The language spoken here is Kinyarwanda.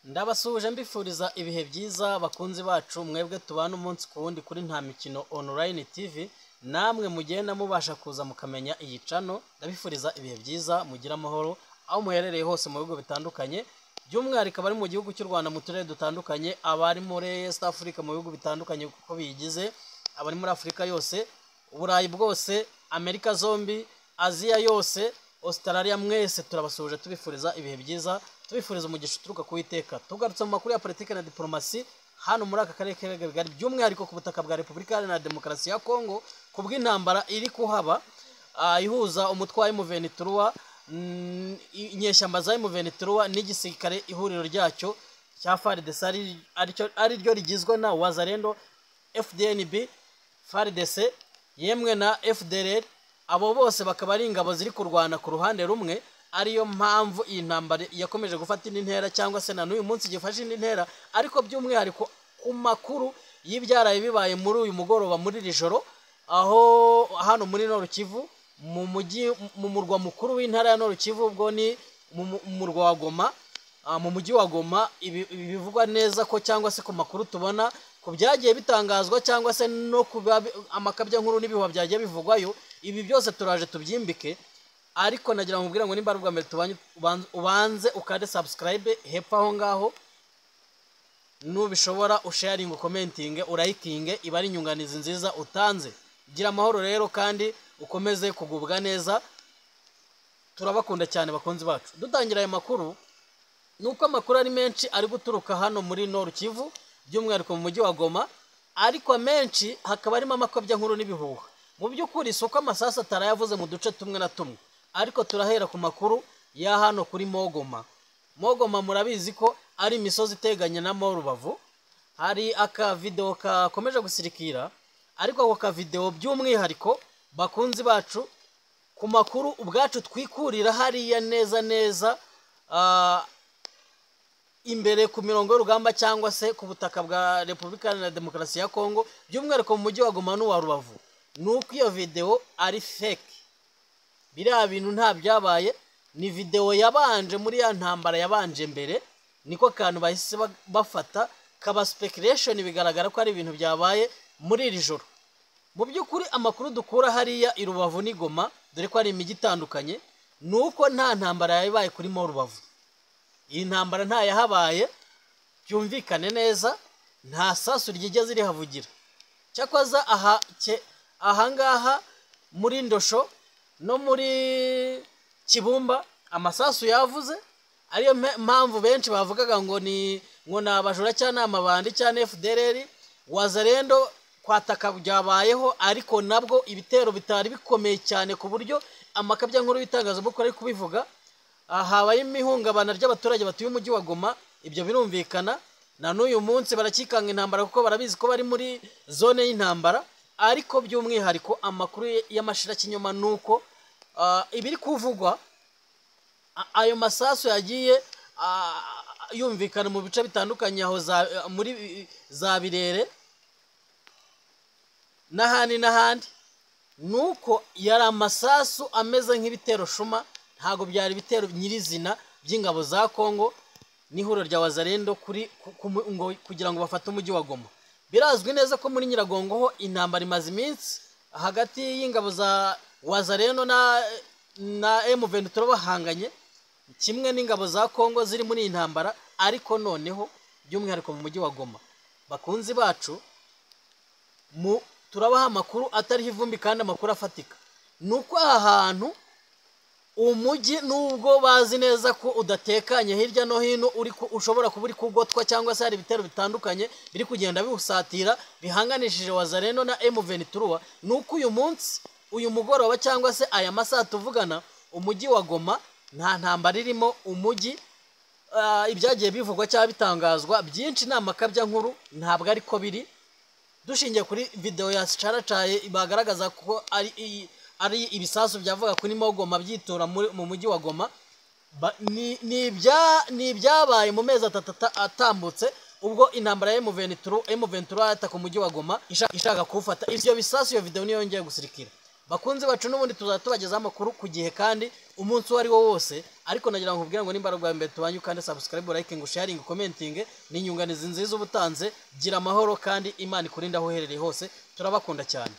Ndabasuhuje mbifuriza ibihe byiza bakunzi bacu, mwebwe tubana umunsi ku wundi kuri Nta Mikino Online TV, namwe mugenda mubasha kuza mukamenya iyi channel. Ndabifuriza ibihe byiza, mugire amahoro aho muherereye hose mu bihugu bitandukanye, by'umwihariko abari mu gihugu cy'u Rwanda mu turere dutandukanye, abari muri East Africa mu bihugu bitandukanye kuko biyigize, abari muri Afurika yose, Uburayi bwose, Amerika zombi, Aziya yose, Australia, mwese turabasuhuje tubifuriza ibihe byiza, tubifuriza umugisha uturuka ku Uwiteka. Tugarutse mu makuru ya politiki na diplomasi hano muri aka karere k'ibiyaga bigari, by'umwihariko ku butaka bwa Repubulika Iharanira Demokarasi ya Kongo, ku bw'intambara iri kuhaba ihuza umutwe wa M23, inyeshyamba za M23 n'igisirikare ihuriro ryacyo cya FARDC, ari ryo rigizwe na Wazalendo, FDNB, FARDC yemwe na FDLR. Abo bose bakaba ari ingabo ziri kurwana ku ruhande rumwe, ariyo mpamvu iyi ntambara yakomeje gufata indi ntera, cyangwa se na n'uyu munsi gifashe indi ntera. Ariko by'umwihariko ku makuru y'ibyaraye bibaye muri uyu mugoroba, muri iri joro, aho hano muri Nord Kivu, mu mujyi, mu murwa mukuru w'intara ya Nord Kivu, ubwo ni mu murwa wa Goma, mu mujyi wa Goma, ibi bivugwa neza ko, cyangwa se ku makuru tubona ku byagiye bitangazwa, cyangwa se no ku amakabya nkuru n'ibihuha byagiye bivugwayo, ibi byose turaje tubyimbike. Ariko nagira ngo nkubwire ngo nimba ari ubwa mbere tubanye, ubanze ukande subscribe hepfo aho ngaho, nubishobora usharinge, ukomentinge, urayikinge, iba ari inyunganizi nziza utanze. Gira amahoro rero kandi ukomeze kugubwa neza, turabakunda cyane bakunzi bacu. Dutangira aya makuru, nuko amakuru ari menshi ari guturuka hano muri Nord Kivu, by'umwihariko mu mujyi wa Goma, ariko amenshi hakaba harimo amakabya nkuru n'ibihuha. Mu by'ukuri si uko amasasu atarayavuze mu duce tumwe na tumwe, ariko turahera ku makuru ya hano kuri Mogoma. Mogoma murabizi ko ari imisozi iteganye na Mo Rubavu. Hari akavideo kakomeje gusirikira, ariko ako kavideo by'umwihariko bakunzi bacu, ku makuru ubwacu twikurira hariya neza neza imbere ku mirongo y'urugamba, cyangwa se ku butaka bwa Repubulika Iharanira Demokarasi ya Kongo, by'umwihariko mu mujyi wa Goma n'uwa Rubavu, ni uko iyo video ari fake. Biriya bintu nta byabaye, ni video yabanje muri ya ntambara yabanje mbere, niko kantu bahise bafata kaba speculation, bigaragara ko ari ibintu byabaye muri iri joro. Mu by'ukuri amakuru dukura hariya i Rubavu n'i Goma, dore ko ari imijyi itandukanye, ni uko nta ntambara yabaye kuri Mo Rubavu. Iyi ntambara ntayahabaye, byumvikane neza, nta sasu ryigeze rihavugira. Cyakoza ahangaha muri Ndosho no muri Kibumba amasasu yavuze, ariyo mpamvu benshi bavugaga ngo ni ngo ni abajura cyangwa ni amabandi cyangwa FDLR. Wazalendo kwataka byabayeho, ariko nabwo ibitero bitari bikomeye cyane ku buryo amakabya nkuru y'itangazamakuru ari kubivuga. Habaye imihungabana ry'abaturage batuye umujyi wa Goma, ibyo birumvikana, na n'uyu munsi barakikanga intambara kuko barabizi ko bari muri zone y'intambara. Ariko by'umwihariko amakuru y'amashirakinyoma ni uko ibiri kuvugwa, ayo masasu yagiye yumvikana mu bice bitandukanye, aho muri za Birere n'ahandi n'ahandi, ni uko yari amasasu ameze nk'ibitero shuma, ntabwo byari ibitero nyirizina by'ingabo za Kongo n'ihuriro rya Wazalendo kuri ngo kugira ngo bafate umujyi wa Goma. Birazwi neza ko muri Nyiragongo ho intambara imaze iminsi hagati y'ingabo za Wazalendo na M23 bahanganye, kimwe n'ingabo za Kongo ziri muri iyi ntambara. Ariko noneho by'umwihariko mu mujyi wa Goma, bakunzi bacu, turabaha amakuru atariho ivumbi kandi amakuru afatika, ni uko aha hantu umujyi nubwo bazi neza ko udatekanye hirya no hino, ushobora kuba uri kugotwa cyangwa se hari ibitero bitandukanye biri kugenda biwusatira bihanganishije Wazalendo na M23, ni uko uyu munsi, uyu mugoroba, cyangwa se aya masaha tuvugana, umujyi wa Goma nta ntambara irimo. Umujyi ibyagiye bivugwa cyangwa bitangazwa byinshi ni amakabya nkuru, ntabwo ariko biri. Dushingiye kuri video ya Caracaye bagaragaza ko ari ibisasu byavuga kuri Mogoma byitura mu mujyi wa Goma, ni ibyabaye mu mezi atatu atambutse, ubwo intambara ya M23 yataka umujyi wa Goma ishaka kuwufata. Ibyo bisasu, iyo video niyo yongeye gusirikira. Bakunzi bacu, n'ubundi tuzajya tubagezaho amakuru ku gihe kandi umunsi uwo ari wo wose. Ariko nagira ngo nkubwire ngo nimba ari ubwa mbere tubanye, ukande subscribe, liking, sharing, commenting. Ni inyunganizi nziza uba utanze. Gira amahoro kandi Imana ikurinde aho uherereye hose. Turabakunda cyane.